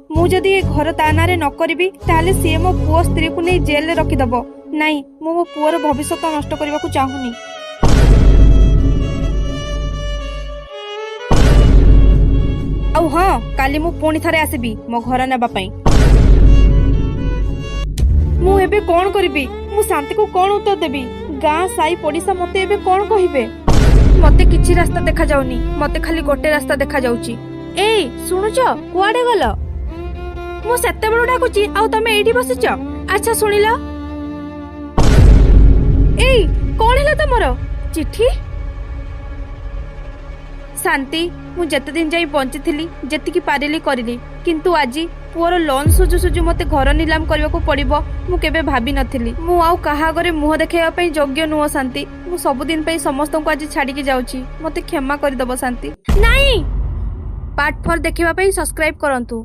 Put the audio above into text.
ମୁଁ ଯଦି ଏ ଘର ତା ନାଁରେ ନ କରିବି, ତାହେଲେ ସିଏ ମୋ ପୁଅ ସ୍ତ୍ରୀକୁ ନେଇ ଜେଲରେ ରଖିଦବ। ନାଇଁ, ମୁଁ ମୋ ପୁଅର ଭବିଷ୍ୟତ ନଷ୍ଟ କରିବାକୁ ଚାହୁଁନି। ଆଉ ହଁ, କାଲି ମୁଁ ପୁଣି ଥରେ ଆସିବି ମୋ ଘର ନେବା ପାଇଁ। ମୁଁ ଏବେ କଣ କରିବି? ମୁଁ ଶାନ୍ତିକୁ କଣ ଉତ୍ତର ଦେବି? ଗାଁ ସାଇ ପଡିଶା ମତେ ଏବେ କଣ କହିବେ? ମତେ କିଛି ରାସ୍ତା ଦେଖାଯାଉନି, ମତେ ଖାଲି ଗୋଟେ ରାସ୍ତା ଦେଖାଯାଉଛି। ଏଇ ଶୁଣୁଛ, କୁଆଡେ ଗଲ? ମୁଁ ସେତେବେଳୁ ଡାକୁଛି ଆଉ ତମେ ଏଇଠି ବସିଛ। ଆଚ୍ଛା ଶୁଣିଲ। ଏଇ କଣ ହେଲା ତମର? ଚିଠି? ଶାନ୍ତି, ମୁଁ ଯେତେ ଦିନ ଯାଇ ବଞ୍ଚିଥିଲି ଯେତିକି ପାରିଲି କରିଲି, କିନ୍ତୁ ଆଜି ପୁଅର ଲୋନ୍ ସୁଝୁ ସୁଝୁ ମତେ ଘର ନିଲାମ କରିବାକୁ ପଡିବ ମୁଁ କେବେ ଭାବିନଥିଲି। ମୁଁ ଆଉ କାହା ଆଗରେ ମୁହଁ ଦେଖାଇବା ପାଇଁ ଯୋଗ୍ୟ ନୁହଁ ଶାନ୍ତି। ମୁଁ ସବୁଦିନ ପାଇଁ ସମସ୍ତଙ୍କୁ ଆଜି ଛାଡିକି ଯାଉଛି, ମତେ କ୍ଷମା କରିଦବ ଶାନ୍ତି। ନାଇଁ, ପାର୍ଟ 4 ଦେଖିବା ପାଇଁ ସବସ୍କ୍ରାଇବ କରନ୍ତୁ।